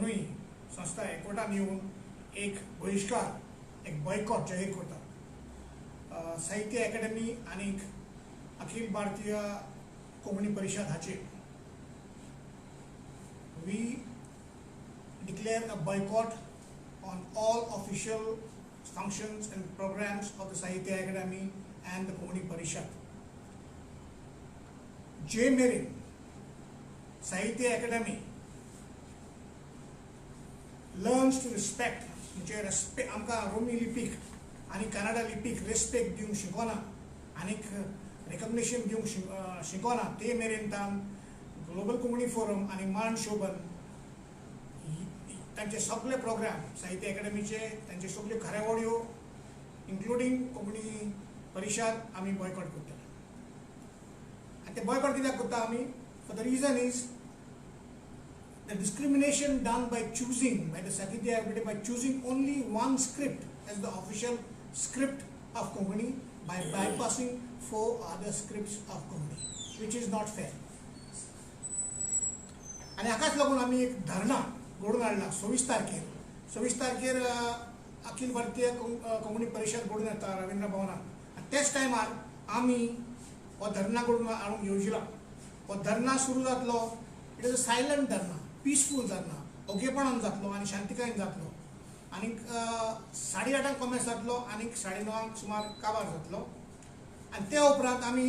दोनूय संस्था एकवटान येवन एक बहिश्कार, एक बॉयकॉट जाहीर करतात साहित्य अकादमी आनी अखिल भारतीय कोंकणी परिशद हाचेर. We declare a boycott on all official functions and programs of the Sahitya Akademi and the Konkani Parishad. जे मेरेन साहित्य अकादमी लर्न्स टू रिस्पेक्ट, म्हणजे रेस्पेक्ट, आमकां रोमी लिपीक आनी कन्नडा लिपीक रेस्पेक्ट दिवंक शिकोना आनीक रेकग्निशन दिवंक शिकोना, ते मेरेन तान ग्लोबल कोंकणी फोरम आनी मांड शोभन तांचे सगळे प्रोग्राम, साहित्य अकादमीचे तांचे सगल्यो कार्यावळ्यो इन्क्लुडींग कोंकणी परिशद आमी बॉयकॉट करतले. आनी ते बॉयकॉट कित्याक करता आमी? For the reason is the discrimination done by choosing, by the Sahitya Akademi, by choosing only one script as the official script of Konkani by bypassing four other scripts of Konkani, which is not fair. आनी हाकाच लागून आमी एक धरणां घडोवन हाडला 26 तारखेर. 26 तारखेर अखिल भारतीय कोंकणी परिशद घडून येता रवींद्र भवनात आनी त्याच टायमार आमी हो धरणां घडोवन हाडूंक येवजिला. हो धरणां सुरू जातलो. It is a silent dharna, peaceful dharna, ओगेपणान जातलो आनी शांतिकायेन जातलो आनीक 8:30 कोमेस जातलो आनीक 9:30 सुमार काबार जातलो. आनी त्या उपरांत आमी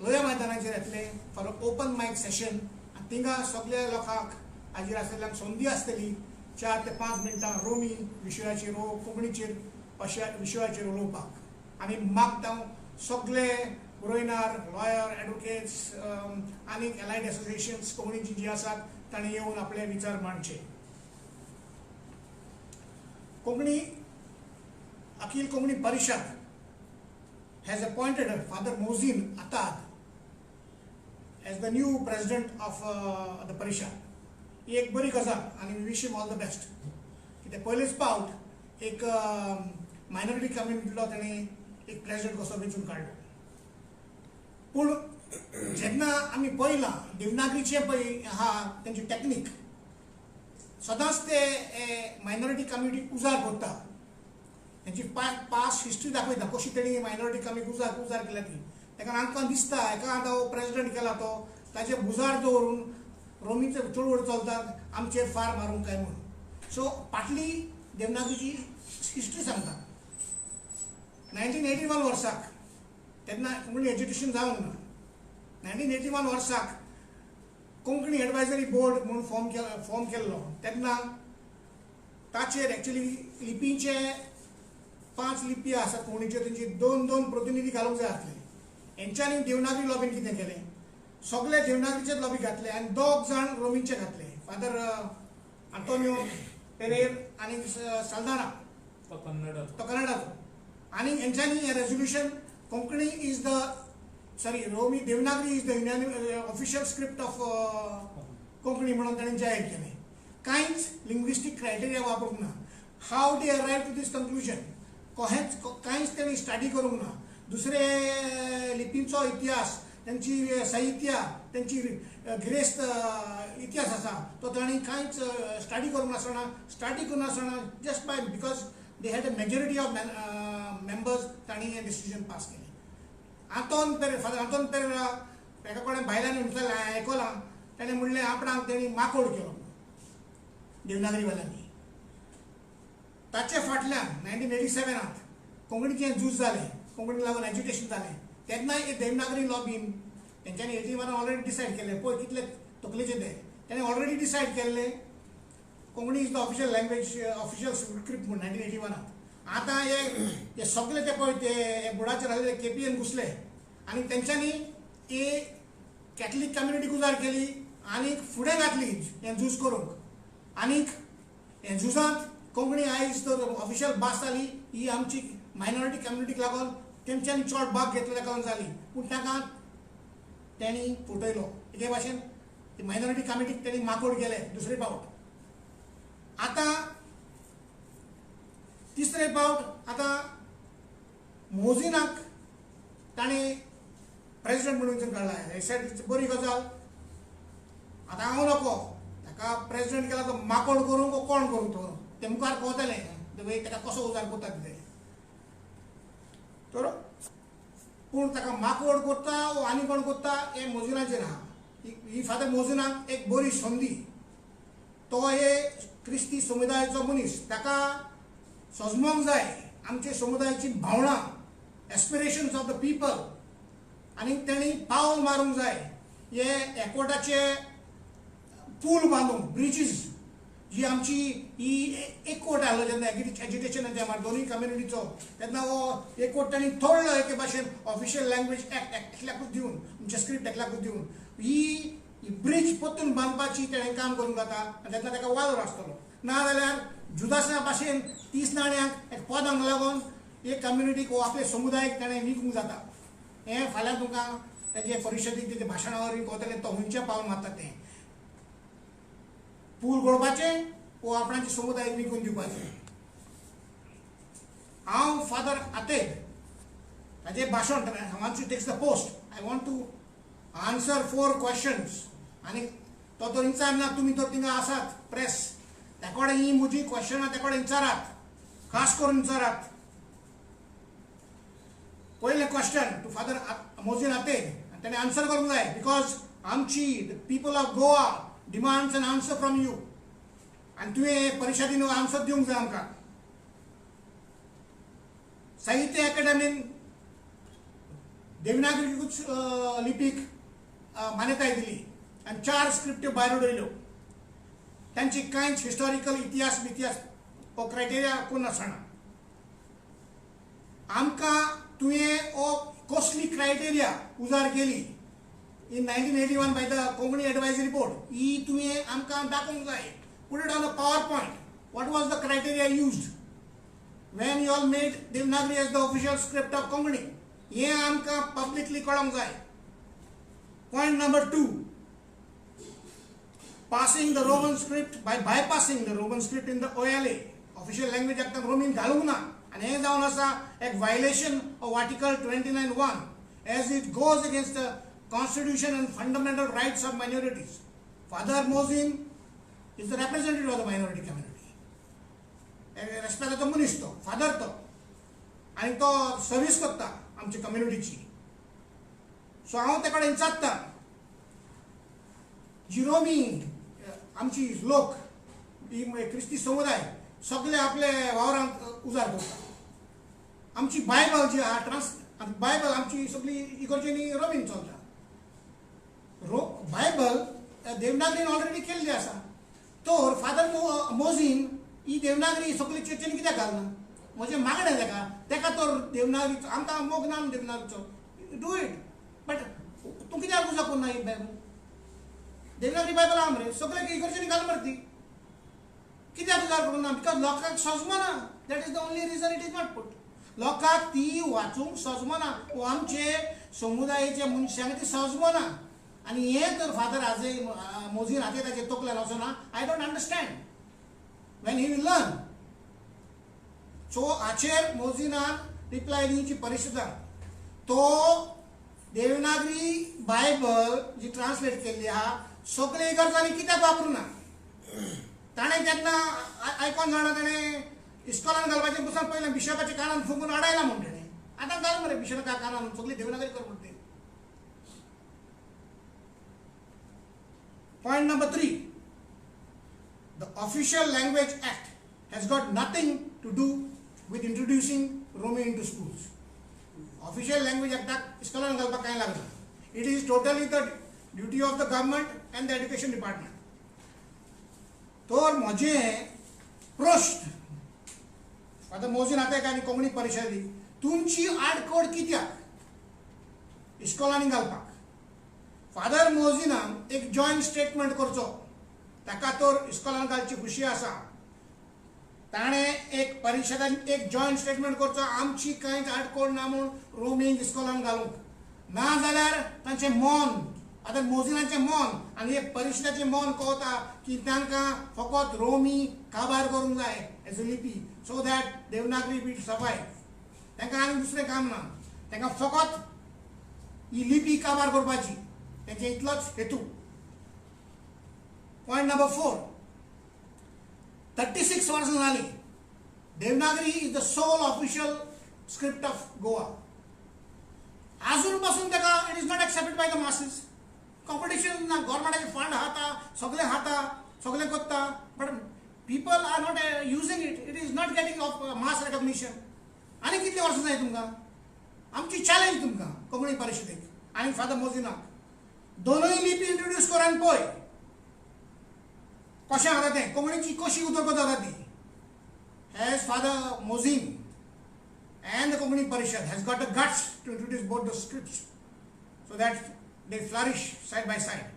लोया मैदानाचेर येतले फॉर ओपन मायक सेशन आनी थिंगा सगल्या लोकांक, हाजीर आसलेल्यांक संदी आसतली 4 ते 5 मिनटां रोमी विशयाचेर वो कोंकणीचेर अशा विशयाचेर उलोवपाक. आनी मागता हांव सगळे बरोयणार, लॉयर, एडवोकेट्स आनीक एलायड एसोसिएशन्स कोंकणीची जी आसात, तांणी येवन आपले विचार मांडचे. कोंकणी अखिल कोंकणी परिशद has appointed Father Mozin Atad as the new president of the Parishad. ही एक बरी गजाल आनी we wish him all the best, कित्याक पयलेच पावट एक मायनॉरिटी कम्युनिटीलो ताणें एक प्रेसिडेंट कसो वेंचून काडलो. पूण जेन्ना आमी पळयलां देवनागरीचें पळय आहा, तेंची टॅक्नीक सदांच ते मायनॉरिटी कम्युनिटीक उजार करता. तेंची पास्ट हिस्ट्री दाखयता कशी तेणी मायनॉरिटी कम्युनिटीक उजार केल्या ती. ताका आमकां दिसता हेका आतां हो प्रेसिडेंट केला तो ताचे भुजार दवरून रोमीचे चळवळ चलतात आमचेर फार मारूंक काय म्हणून. सो फाटली देवनागरीची हिस्ट्री सांगता. 1981 वर्साक, तेन्ना कोंकणी एज्युकेशन जावंक ना, 1981 वर्साक कोंकणी एडवायजरी बोर्ड म्हणून फॉर्म केल्लो. तेन्ना ताचेर एक्चुली लिपीचे, पांच लिपी आसात कोंकणीच्यो, तेंची दोन दोन प्रतिनिधी घालूंक जाय आसले. हेंच्यांनी देवनागरी लॉबीन कितें केलें? सगळे देवनागरीचेच लॉबी घातले आनी दोग जाण रोमीचे घातले, फादर आंतोनियो पेरेर आनी साल्दाना. तो कन्नडाचो. तो कन्नडाचो. आनी हेंच्यांनी हें resolution, Konkani is the, sorry, Romi, Devanagari is the official script of Konkani म्हणून ताणें जाहीर केलें. कांयच लिंग्विस्टीक क्रायटेरिया वापरूंक ना. How they arrive to this conclusion? कहेंच, कांयच ताणें स्टडी करूंक ना. दुसरे लिपींचो इतिहास, तेंची साहित्य, तेंची गिरेस्त इतिहास आसा, तो तांणी कांयच स्टडी करूंक नासतना, स्टडी करिनासतना, just by because they had a majority of members, तांणी हें डिसिजन पास केलें. आंतोन पेरेरा, फादर आंतोन पेरेरा, एका कडेन भायल्यान म्हणटाले, हांवें आयकलां, ताणें म्हणलें आपणाक तेणी माकोड केलो देवनागरीवाल्यांनी. ताचे फाटल्यान 1987नात कोंकणीचें झूज जालें, कोंकणीक लागून एज्युकेशन जालें. तेन्नाय एक देवनागरी लॉबीन तेंच्यांनी 81 ऑलरेडी डिसायड केल्लें. पळय कितले तकलेचे ते. तेणें ऑलरेडी डिसायड केल्लें Konkani is the official language, official script म्हूण 1981नात. आतां हे हे सगळे ते पळय ते बोर्डाचेर आसले, केपीएन घुसले आनी तेंच्यांनी ही कॅथलीक कम्युनिटी उजार केली आनी फुडें घातली हें झूज करूंक. आनीक हे झुजांत कोंकणी आयज तर ऑफिशियल भास जाली. ही आमची मायनॉरिटी कम्युनिटीक लागून तेमच्यांनी चड भाग घेतलो ताका लागून जाली. पूण ताका तेणी फटयलो. एके भाशेन मायनॉरिटी कम्युनिटीक तेणी माकोड केले दुसरे पावट. आतां तिसरे पावट आतां मोजिनाक ताणें प्रेसिडेंट म्हणून काडला. हे बरी गजाल. आतां हांव नको ताका. ताका प्रेजिडेंट केला तो माकोड करूंक कोण करूंक तो ते मुखार कळतलें ताका कसो उजार करता ते. तर पूण ताका माकोड करता वो आनी कोण करता हें मोजिनाचेर आहा. ही फादर मोजिनाक एक बरी संदी, तो हे क्रिस्ती समुदायाचो मनीस, ताका सजमोंक जाय आमचे समुदायाची भावना, एस्पिरेशन्स ऑफ the people, आनी तेणी पावल मारूंक जाय हे एकवटाचे पूल बांदूंक, ब्रिजीस जी आमची ही एकवट आसलो जेन्ना एजिटेशन टायमार दोनूय कम्युनिटीचो, तेन्ना हो एकवट तांणी तोडलो एके भाशेन ऑफिशियल लँग्वेज एक्ट एकल्याकूच दिवन, आमचे स्क्रिप्ट एकल्याकूच दिवन ही ब्रिज परतून बांदपाची तेणें काम करूंक जाता आनी तेन्ना ताका वालोर आसतलो. ना जाल्यार जुदासा भाशेन 30 नाण्यांक एक पदांक लागून एक कम्युनिटीक वो आपले समुदायक ताणें विकूंक जाता. हें फाल्यां तुमकां तेजे परिशदेक तेजे भाशणा वरवीं कळटलें तो खंयचें पावल मारता तें, पूल घोळपाचें वो आपणाचे समुदाय विकून दिवपाचें. हांव फादर आतेद ताजें भाशण, once he takes the post I want to answer 4 questions. आनी तो तर विचारना, तुमी तर थिंगा आसात प्रेस, त्या कडेन ही म्हजी क्वेश्चनां त्या कडेन विचारात, खास करून विचारात. पयलें क्वेश्चन टू फादर मोजीन आतेद, आनी ताणें आन्सर करूंक जाय, because आमची the people of Goa demands an answer from you, आनी तुवें परिशदेन आन्सर दिवंक जाय आमकां. साहित्य अकादेमीन देवनागरीकूच लिपीक मान्यताय दिली आनी 4 स्क्रिप्ट्यो भायर उडयल्यो. तांची कांयच हिस्टॉरिकल इतिहास बितिहास हो क्रायटेरिया कोण आसना. आमकां तुवें हो कसली क्रायटेरिया उजार केली in 1981 by the Konkani advisory board, ही तुवें आमकां दाखोवंक जाय. Put it on a PowerPoint. What was the criteria used when you all made Devanagari as the official script of Konkani, हें आमकां पब्लिकली कळोंक जाय. Point number 2, passing the Roman script by bypassing the Roman script in the OLA, official language एक्टान Roman घालूंक ना, आनी हें जावन आसा एक violation of article 29(1) as it goes against the constitution and fundamental rights of minorities. Father Mozin is the representative of the minority community, रेस्पेदाचो मनीस तो, father तो, आनी तो सर्वीस करता आमच्या कम्युनिटीची. सो हांव ते कडेन विचारता, जिरोमी आमची लोक ही क्रिस्ती समुदाय सगळे आपले वावरांत उजार करता. आमची बायबल जी आहा ट्रान्स बायबल आमची सगळी इगर्जेनी रोमीन चलता. बायबल देवनागरीन ऑलरेडी केल्ली आसा, तर फादर मोजीन ही देवनागरी सगळी चर्चेन कित्याक घालना? म्हजें मागणें ताका, ताका तर देवनागरीचो आमकां मोग ना देवनागरीचो, do it, but तूं कित्याक उजार करुना ही बायबल? देवनागरी बायबल आहा मरे, सगळे इगर्जेनी घाल मरे ती, कित्याक उजार करुना? Because लोकांक सजमना. That is the only reason it is not put. लोकांक ती वाचूंक सजमना, वो आमचे समुदायेचे मनशांक ती सजमना. आनी हें तर फादर आजे मोजीन आते ताचे तकल्यान वचना. I don't understand when he will learn. So हाचेर मोजिनान रिप्लाय दिवची परिशदान. तो देवनागरी बायबल जी ट्रान्सलेट केल्ली आहा सगळे इगर्जांनी कित्याक वापरुना? ताणें जेन्ना आयकोन जाणा ताणें इस्कॉलान घालपाचें पसून पयलें बिशपाच्या कानान फुंकून अडायला म्हूण तेणें. आतां घाल मरे बिशपाच्या कानान सगळी देवनागरी कर म्हणटा. Point number 3, the Official Language Act has got nothing to do with introducing Romi into schools. Official Language Act इस्कॉलान घालपाक कांय लागना. It is totally the duty of the government and the education department. तर म्हजें प्रश्न father मोजीन आतां आनी कोंकणी परिशदेक, तुमची आडखळ कित्याक इस्कॉलांनी घालपाक? फादर मोजिनान एक जॉयंट स्टेटमेंट करचो, ताका तर इस्कॉलान घालची खुशी आसा, ताणें एक परिशदान एक जॉयंट स्टेटमेंट करचो, आमची कांयच आडखळ ना म्हूण रोमींग इस्कॉलान घालूंक. ना जाल्यार तांचें मन, आतां मोजिनाचें मन आनी एक परिशदाचें मन कळता की तांकां फकत रोमी काबार करूंक जाय एज अ लिपी, so that Devanagari will survive. तांकां आनी दुसरें काम ना, तांकां फकत ही लिपी काबार करपाची, तांचे इतलोच हेतू. Point number 4, 36 वर्सां जालीं Devanagari is the sole official script of Goa. आजून पासून ताका it is not accepted by the masses. Competition ना, गव्हर्मेंटाचे फंड खाता, सगळें खाता, सगळें करता, but people are not using it. It is not getting of mass recognition. आनी कितली वर्सां जाय तुमकां? आमची चॅलेंज तुमकां कोंकणी परिशदेक आनी फादर मोजिनाक, दोनूय लिपी इंट्रोड्यूस कर आनी पळय कशें जाता तें, कोंकणीची कशी उदरगत जाता ती. Has Father Mozin and the Konkani Parishad has got the guts to introduce both the scripts so that they flourish side by side.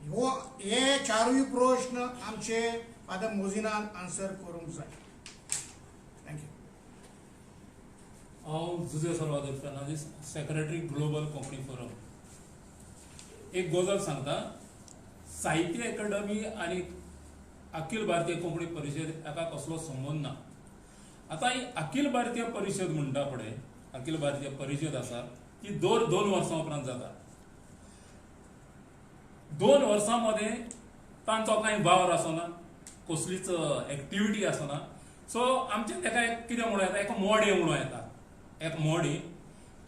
हो हे चारूय प्रश्न आमचे फादर मोजिनान आन्सर करूंक जाय. Thank you. हांव Jose Salvador Fernandes, secretary global Konkani forum. एक गजाल सांगता, साहित्य अकादमी आनी अखिल भारतीय कोंकणी परिशद हाका कसलो संबंद ना. आतां ही अखिल भारतीय परिशद म्हणटा पळय, अखिल भारतीय परिशद आसा ती दर 2 वर्सां उपरांत जाता. 2 वर्सां मदें तांचो कांय वावर आसना, कसलीच एक्टिविटी आसना. सो आमचें ताका एक कितें म्हणूं येता, एक मोडें म्हणूं येता, एक मोडें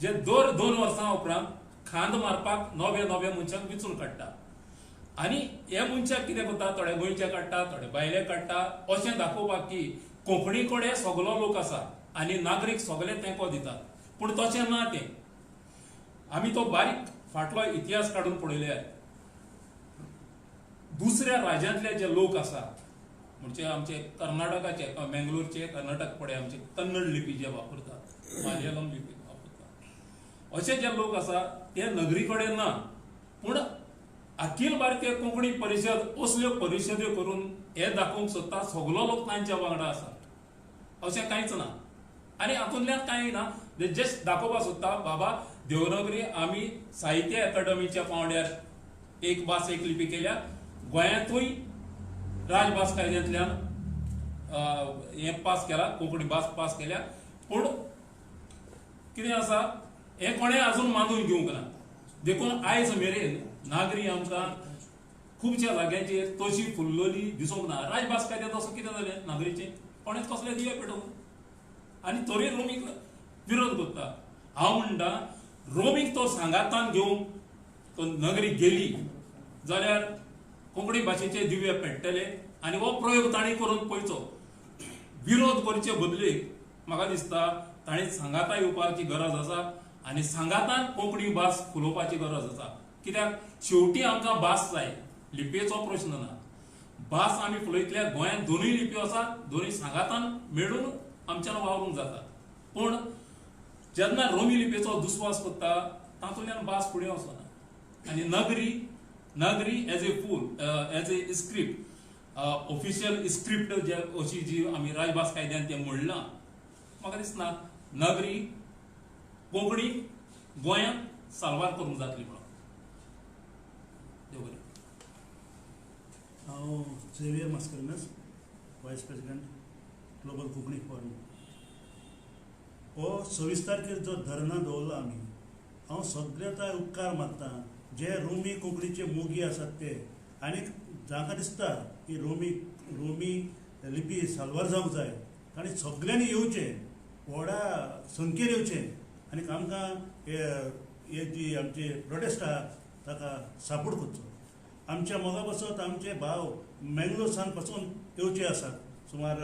जे दर 2 वर्सां उपरांत खांद मारपाक नवे नवे मनशांक विचून काडटा. आनी हे मनशाक कितें करता, थोडे गोंयचे काडटा, थोडे भायले काडटा, अशें दाखोवपाक की कोंकणी कडेन सगलो लोक आसा आनी नागरीक सगले तेंको दितात. पूण तशें ना तें. आमी तो बारीक फाटलो इतिहास काडून पळयल्यार दुसऱ्या राज्यांतले जे लोक आसा, म्हणजे आमचे कर्नाटकाचे, मेंगलोरचे, कर्नाटक पळय आमचे कन्नड लिपी जे वापरतात, मलयालम लिपी वापरतात, अशे जे लोक आसा ते नगरी कडेन ना. पूण अखिल भारतीय कोंकणी परिशद असल्यो परिशद्यो करून हे दाखोवंक सोदता सगलो लोक तांच्या वांगडा आसा, अशें कांयच ना. आनी हातूंतल्यान कांय ना, जस्ट दाखोवपाक सोदता बाबा देवनागरी आमी साहित्य अकादमीच्या पांवड्यार एक भास एक लिपी केल्या, गोंयांतूय राजभास कायद्यांतल्यान हें पास केला, कोंकणी भास पास केल्या. पूण कितें आसा हें कोणें आजून मानून घेवंक ना. देखून आयज मेरेन नागरी आमकां खुबश्या जाग्यांचेर तशी फुल्लोली दिसूंक ना. राजभास कायद्यांत असो कितें जालें, नागरीचें कोणेंच कसलें दिवे पेटोवंक आनी तरी रोमीक विरोध करता. हांव म्हणटा रोमीक तो सांगातान घेवंक तो नगरी गेली जाल्यार कोंकणी भाशेचे दिवे पेट्टले आनी हो प्रयोग तांणी करून पळयचो. विरोध करचे बदले म्हाका दिसता तांणी सांगाता येवपाची गरज आसा आनी सांगातान कोंकणी भास फुलोवपाची गरज आसा. कित्याक शेवटी आमकां भास जाय, लिपयेचो प्रश्न ना. भास आमी फुलयतल्या गोंयांत दोनूय लिपयो आसा, दोनूय सांगातान मेळून आमच्यान वावरूंक जाता. पूण जेन्ना रोमी लिपयेचो दुस्वास करता तातूंतल्यान भास फुडें वचना. आनी Nagari Nagari as a full as a script, official script जे अशी जी आमी राजभास कायद्यान तें म्हणलां, म्हाका दिसना नगरी कोंकणी गोंयांत साल्वार करूंक जातली म्हणून. देव बरें. हांव Xavier Mascarenhas, vice president global Konkani forum. हो 26 तारखेर जो धरणां दवरला आमी, हांव सगळ्या उपकार मागता जे रोमी कोंकणीचे मोगी आसात ते, आनी जांकां दिसता की रोमी रोमी लिपी साल्वार जावंक जाय तांणी सगळ्यांनी येवचें, व्हडा संख्येन येवचें आनी आमकां हे जी आमची प्रोटेस्ट आहा ताका सपोर्ट करचो. आमच्या मोगा पासत आमचे भाव मेंगलोर सान पासून येवचे आसात, सुमार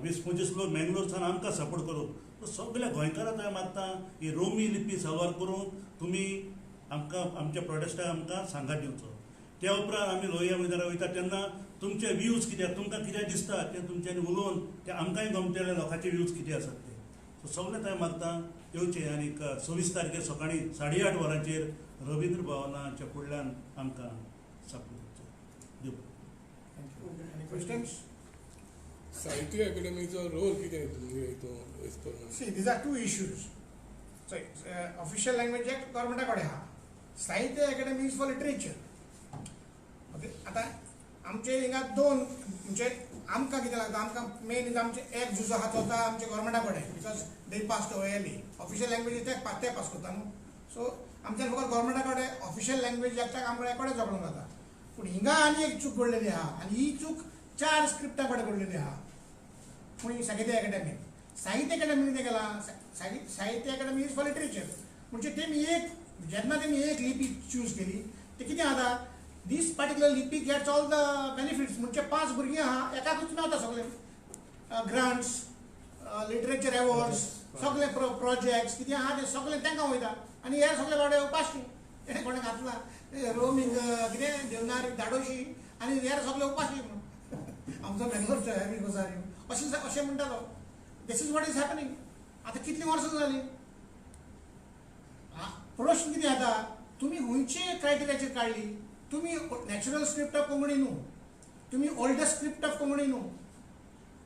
20-25 लोक मेंगलोर सान आमकां सपोर्ट करूंक. सगळ्या गोंयकारांक हांवें मागता ही रोमी लिपी साल्वार करूंक तुमी आमकां आमच्या प्रोटेस्टाक आमकां सांगात दिवचो. त्या उपरांत आमी लोहिया मैदानार वयता तेन्ना तुमचे व्यूज कितें, तुमकां कितें दिसता तें तुमच्यांनी उलोवन तें आमकांय गमतले लोकांचे व्यूज कितें आसात ते. सो सगळें हांवें मागता येवचें आनी 26 तारखेर सकाळीं 8:30 वरांचेर रवींद्र भवनाच्या फुडल्यान आमकां सपोर्ट करचो. देव. Any questions? साहित्य अकादमीचो रोल कितें हितून? See, these are two issues. So, official language act गव्हर्मेंटा कडेन आहा, Sahitya Akademi is for literature. Okay, आतां आमचे हिंगा दोन म्हणजे आमकां कितें लागता, आमकां मेन is आमचे एक्ट जो आहा तो आतां आमचे गव्हर्मेंटा कडेन, because they passed OLA official language ते पास करता न्हू. सो आमच्यान फकत गव्हर्मेंटा कडेन ऑफिशियल लँग्वेज एक्टाक आमकां कडेन झगडूंक जाता. पूण हिंगा आनी एक चूक घडलेली आहा आनी ही चूक चार स्क्रिप्टां कडेन घडलेली आहा. पूण साहित्य अकादमी, साहित्य अकादमी कितें केलां, Sahitya Akademi is for literature. म्हणजे तेमी एक जेन्ना तेमी एक लिपी चूज केली ते कितें जाता, दीस particular lipi gets all the benefits. म्हणजे 5 भुरगीं आहा एकाकूच मेळटा सगळे ग्रांट्स, लिटरेचर एवॉर्ड्स, सगळे प्रोजेक्ट्स कितें आहा ते सगळे तांकां वयता आनी हे सगळे बाबडे उपाशी. तेणें कोणें घातला रोमींग कितें देवनारी धाडोशी आनी हेर सगळे उपाशी म्हणून आमचो बेंगलोरचो हॅरी गोजारी अशें अशें म्हणटालो. This is what is happening. आतां कितलीं वर्सां जालीं. प्रश्न कितें जाता, तुमी खंयचे क्रायटेरियाचेर काडली? तुमी नॅचरल स्क्रिप्ट ऑफ कोंकणी न्हू, तुमी ओल्डस्ट स्क्रिप्ट ऑफ कोंकणी न्हू,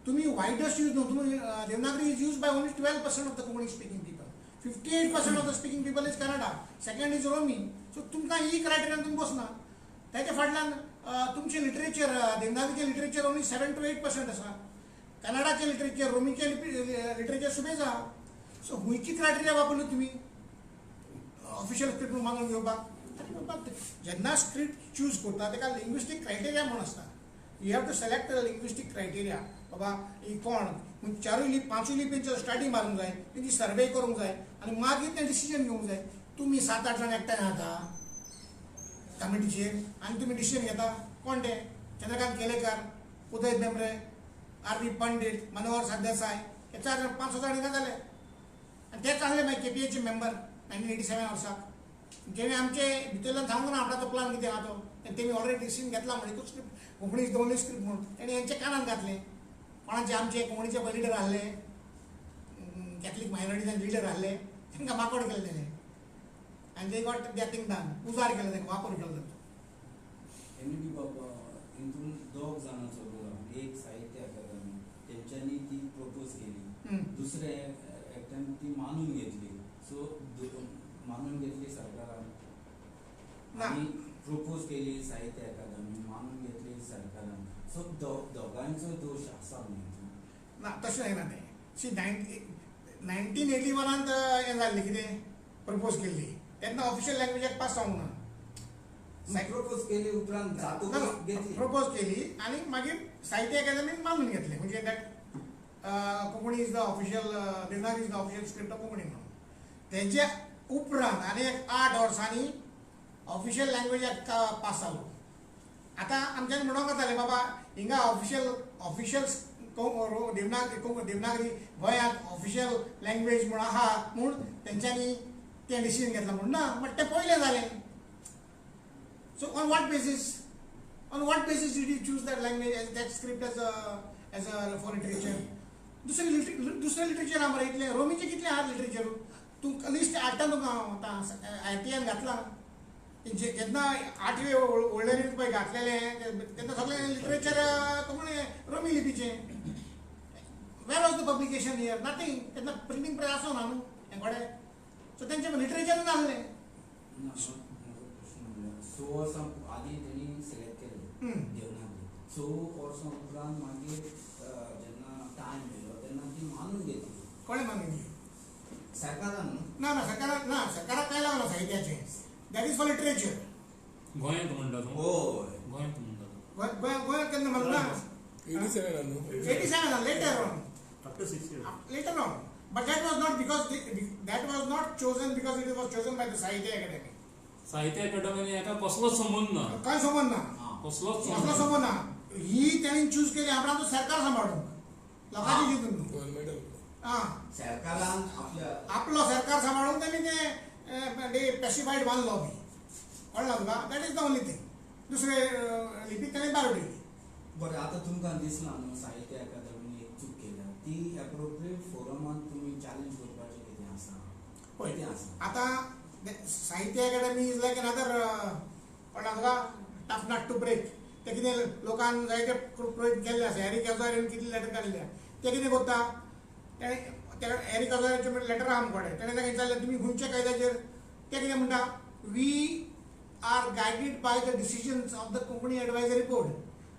तुमी वायडस्ट यूज न्हू. तुमी Devanagari is use by only 12% of the Konkani speaking people, 58% of the speaking people is Kannada, second is Romi. So तुमकां ही क्रायटेरियान तुमी बसना. ताच्या फाटल्यान तुमचें लिटरेचर, देवनागरीचें लिटरेचर ओनली 7 to 8% आसा, कन्नडाचें लिटरेचर, रोमीचें लिटरेचर सुबेज आहा. सो खंयची क्रायटेरिया वापरली तुमी ऑफिशियल स्क्रिप्ट मानून घेवपाक? आनी बाबा जेन्ना स्क्रिप्ट चूज करता ताका लिंग्विस्टीक क्रायटेरिया म्हूण आसता. You have to select the linguistic criteria. बाबा ही कोण चारूय लिपी पांचूय लिपींचो स्टडी मारूंक जाय, तेंची सर्वे करूंक जाय आनी मागीर तें डिसिजन घेवंक जाय. तुमी 7-8 जाण एकठांय जाता कमिटीचेर आनी तुमी डिसिजन घेता. कोण ते? चंद्रकांत केलेकर, उदय भेंब्रे, आर बी पंडीत, मनोहर सरदेसाय, हे 4 जाण 5 जाण हिंगा जाले आनी तेच आसले मागीर केपीएचे मेंबर 1987 वर्साक. जेणे आमचे भितरल्यान सांगूंक ना आपणाचो प्लान कितें आहा तो, तेमी ऑलरेडी डिसिजन घेतला म्हणजे एकूच script, Konkani is the only script म्हणून तेणी हेंच्या कानान घातलें. कोणाचे आमचे कोंकणीचे पळय लिडर आहले, कॅथलीक मायनॉरिटीचे लिडर आहले, तांकां माकोड केलें तेणें आनी they got that thing done. उजार केलो तांकां, वापर केलो तांचो. एम डी बाबा हितून दोग जाणांचो रोल आहा. एक साहित्य अकादमी तेंच्यांनी ती प्रपोज केली, दुसरे एकट्यान ती मानून घेतली. सो मानून घेतली सरकारान आनी प्रपोज केली साहित्य अकादमी, मानून घेतली सरकारान. सो दोगांयचो दोश आसा न्ही? ना, तशें जायना तें. सी 1981 हें जाल्लें कितें प्रपोज केल्ली तेन्ना ऑफिशियल लँग्वेजाक पास जावंक ना. प्रपोज केली उपरांत घेतली, प्रपोज केली आनी मागीर साहित्य अकादमीन मानून घेतलें. म्हणजे that Konkani is the official, Devanagari is the official script of Konkani म्हणून. तेजे उपरांत आनी एक 8 वर्सांनी ऑफिशियल लँग्वेजाक पास जालो. आतां आमच्यान म्हणोंक जातालें बाबा हिंगा ऑफिशियल ऑफिशियल देवनागरी देवनागरी गोंयांत ऑफिशियल लँग्वेज म्हूण आहा म्हूण तेंच्यांनी तें डिसिजन घेतलां म्हूण ना, बट तें पयलें जालें. So on what basis, on what basis did you choose that language as that script as a for literature? दुसरें दुसरें लिटरेचर आहा मरे इतलें, रोमीचें कितलें आहा लिटरेचर? तूं लिस्ट हाडटा तुका हांव आतां आयटीआन घातलां. जेन्ना 8वे वळेरेंत पळय घातलेलें तेन्ना सगळें लिटरेचर कोंकणी रोमी लिपीचें. Where was the publication here? Nothing. तेन्ना प्रिंटींग प्रेस आसो ना न्हू हें कडेन. सो तेंचें लिटरेचर नासलें. 6 वर्सां आदी तेणी सिलेक्ट केलें देवनागरी. 6 वर्सां उपरांत मागीर जेन्ना टायम येयलो तेन्ना ती मानून घेतली. कोणें मानून घेतली? सरकारान न्हू? ना ना, सरकारान ना, सरकाराक कांय लागना साहित्याचें. That is for literature. गोंयांत म्हणटा तूं? हय, गोंयांत म्हणटा तूं. गोंयांत केन्ना म्हणूं ना? 87 न्हू? 87 later on. After 6 years. Later on. But that was not because that was not chosen because it was chosen by the Sahitya Akademi. साहित्य अकादमीने एका कसलोच संबंध ना. काय संबंध ना, कसलोच कसलो संबंध ना. ही तेणी चूज केली आपणाचो सरकार सांबाळूंक, लोकांची चिंतून न्हू. आं, सरकारान आपलो सरकार सांबाळूंक तेणी तें पेसिफायड वन लॉबी. कळ्ळें तुका? That is the only thing. दुसरे लिपी तेणी भायर उडयली. बरें, आतां तुमकां दिसलां न्हू साहित्य अकादमीन एक चूक केल्या, ती एप्रोप्रिएट फोरमान तुमी चॅलेंज करपाचें कितें आसा? पळय कितें आसा आतां Sahitya Akademi is like another कळ्ळें तुका टफ नट टू ब्रेक. ते कितें लोकान जायते प्रयत्न केल्ले आसा. हॅरी काजारीन कितले लेटर काडल्या, ते कितें करता, तेणें हॅरी काजाराचें लेटर आहा आमचे कडेन. तेणें ताका विचारलें तुमी खंयच्या कायद्याचेर, ते कितें म्हणटा, we are guided by the decisions of the Konkani advisory board.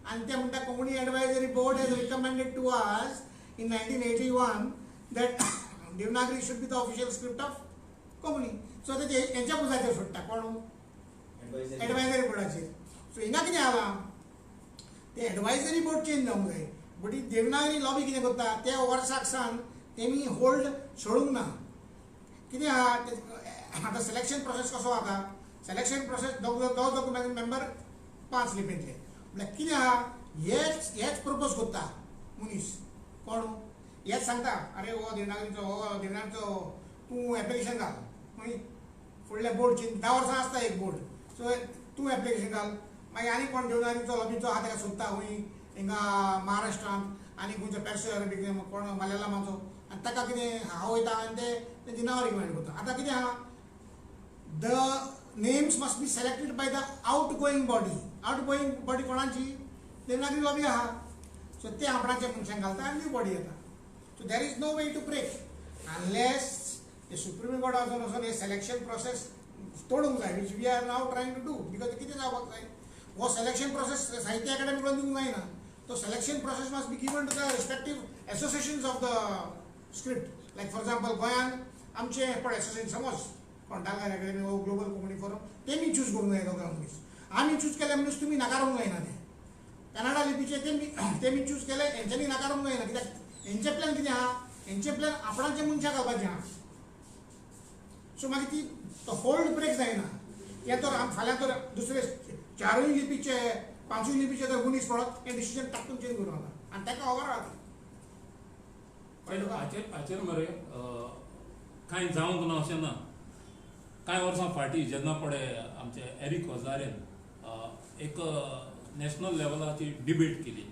आनी ते म्हणटा Konkani advisory board has recommended to us in 1981 that Devanagari should be the official script of Konkani. So ते हेंच्या पुजाचेर सोडटा, कोण? एडवायजरी बोर्डाचेर. सो हिंगा कितें आसा ते एडवायजरी बोर्ड चेंज जावंक जाय. बट he Devanagari lobby कितें करता त्या वर्साक सावन तेमी होल्ड सोडूंक ना. कितें आहा आतां सिलेक्शन प्रोसेस कसो जाता, सिलेक्शन प्रोसेस दोग दोग मेंबर 5 लिपींतले म्हळ्यार कितें आहा हेच हेच प्रपोज करता मनीस कोण हेच सांगता अरे हो देवनागरीचो हो देवनागरीचो तूं एप्लिकेशन घाल मागीर फुडले बोर्ड चेंज 10 वर्सां आसता एक बोर्ड सो तूं एप्लिकेशन घाल मागीर आनी कोण देवनागरीचो लॉबीचो आहा ताका सोदता खंय हिंगा महाराष्ट्रांत आनी खंयचो पेरसो अरेबीक कोण मलयाळमाचो आनी ताका कितें हांव वयता आनी ते तेंची नांव रिकमेंड करता. आतां कितें आहा the names must be selected by the outgoing body. Outgoing body कोणाची देवनागरी लॉबी आहा सो ते आपणाच्या मनशांक घालता आनी न्यू बॉडी येता. So there is no way to break unless the supreme कोर्टान वचून वचून हे सिलेक्शन प्रोसेस तोडूंक जाय which we are now trying to do. Because कितें जावपाक जाय हो सिलेक्शन प्रोसेस साहित्य अकादमी कडून दिवंक जायना. तो selection process must be given to the respective associations of the script. Like for example गोंयान आमचे पळय एसोसिएशन समज कोंडालकार अकॅडमी हो ग्लोबल कोंकणी फोरम तेमी चूज करूंक जाय दोगां मनीस. आमी चूज केले मनीस तुमी नाकारूंक जायना ते कन्नडा लिपीचे तेमी चूज केले हेंच्यांनी नाकारूंक जायना कित्याक हेंचे प्लॅन कितें आहा हेंचे प्लॅन आपणाचे मनशां घालपाचें आहा. सो मागीर ती तो होल्ड ब्रेक जायना. हें तर फाल्यां तर दुसरे 4 लिपीचे 5 लिपीचे जर मनीस पडत हें डिसिजन टाकून चेंज करूं वता आनी ताका खबर आहा. हाचेर मरे कांय जावंक ना अशें ना. कांय वर्सां फाटीं जेन्ना पळय आमचे एरिक हजारेन एक नॅशनल लेवलाची डिबेट केली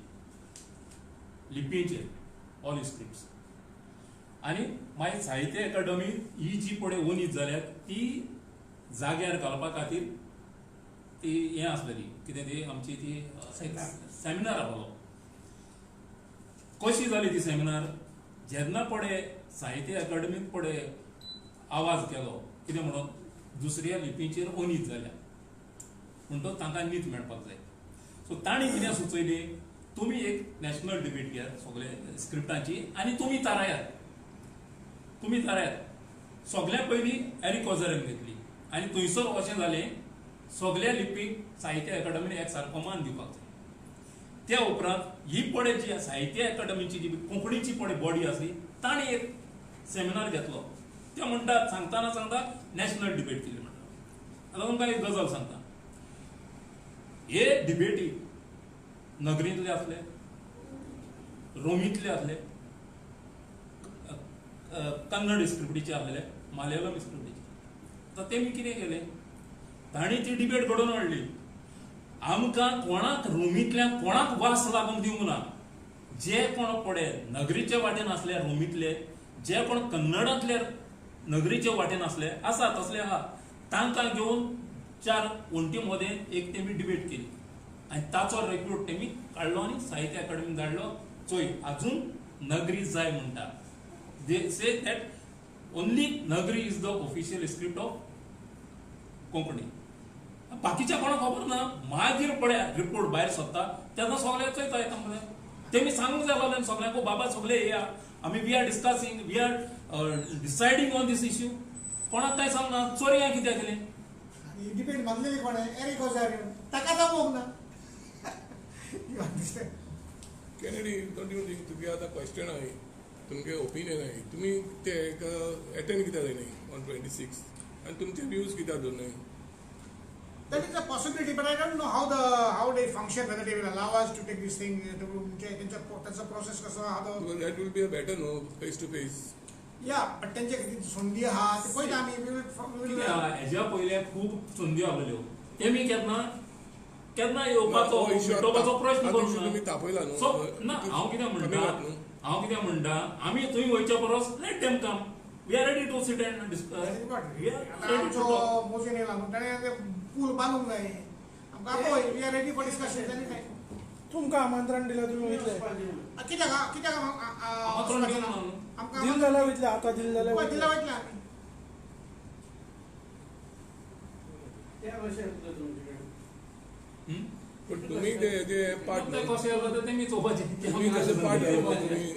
लिपीचेर ऑल स्क्रिप्ट्स आनी मागीर साहित्य अकादमी ही जी पळय वनीत जाल्या ती जाग्यार घालपा खातीर ती हें आसलेली कितें ती आमची ती सेमिनार आहलो. कशी जाली ती सेमिनार जेन्ना पळय साहित्य अकादमीक पळय आवाज केलो कितें म्हणून दुसऱ्या लिपीचेर अनीत जाल्या म्हणटच तांकां नीत मेळपाक जाय. सो तांणी कितें सुचयली तुमी एक नॅशनल डिबेट घेयात सगळे स्क्रिप्टांची आनी तुमी थारायात तुमी थारायात. सगळ्या पयलीं एरिक ओझरान घेतली आनी थंयसर अशें जालें सगळ्या लिपीक साहित्य अकादमीन एक सारको मान दिवपाक जाय. त्या उपरांत ही पळय जी साहित्य अकादमीची जी कोंकणीची पळय बॉडी आसली तांणी एक सेमिनार घेतलो. ते म्हणटात सांगतना सांगता नॅशनल डिबेट केली म्हणटा. आतां तुमकां एक गजाल सांगता हे डिबेटी नगरींतले आसले रोमींतले आसले कन्नड स्क्रिप्टीचे आसले मलयाळम स्क्रिप्टीचे. आतां तेमी कितें केलें तांणी ती डिबेट घडोवन हाडली. आमकां कोणाक रोमींतल्यान कोणाक वास लागूंक दिवंक ना. जे कोण पळय नगरीचे वाटेन आसले रोमींतले जे कोण कन्नडांतले नगरीचे वाटेन आसले आसा तसले आहा तांकां घेवन 4 वण्टी मदें एक तेमी डिबेट केली आनी ताचो रिपोर्ट तेमी काडलो आनी साहित्य अकादमीन धाडलो. चोय आजून नगरी जाय म्हणटा. They say that only Nagari is the official script of Konkani. बाकीच्या कोणाक खबर ना. मागीर पळय रिपोर्ट भायर सरता तेन्ना सगळे चोयता एका मदें तेमी सांगूंक जाय लागले सगळ्यांक बाबा सगळे येया आमी we are discussing we are deciding on this issue. कोणाक कांय सांगना चोरयां कित्याक केलें डिबेट मानलेली कोण एरिक ओझारियो ताका दाखोवंक ना. Kennedy don't you think तुगे आतां क्वेश्चन आहे तुमगे ओपिनियन आहे तुमी ते एटेंड कित्याक जायना ऑन 26 आनी तुमचे व्यूज कित्याक दवरनाय? That is a possibility, but I don't know how they function, whether they will allow us to take this thing to त्यांचा प्रोसेस कसो आहा तो. Because that will be a better no face to face. Yeah, but त्यांचे कितें संदी आहा ते पळयता आमी. हेज्या पयले खूब संदी आहल्यो तेमी केन्ना केन्ना येवपाचो भेटोवपाचो प्रश्न करूंक तुमी तापयला न्हू. ना हांव कितें म्हणटा हांव कितें म्हणटा आमी थंय वयच्या परस let them come. We are ready to sit and discuss. आमचो मोजून येयला न्हू ताणें पूल बांदूंक जाय आमकां पळय. We are ready for discussion any time. तुमकां आमंत्रण दिलें तुमी वयतले कित्याक कित्याक आमकां दिलें जाल्यार वयतले आतां दिलें जाल्यार दिलें वयतले आमी. पण तुम्ही ते जे पार्ट कशें जाता तेमी चोवपाचें. तुम्ही तशें पार्ट तुम्ही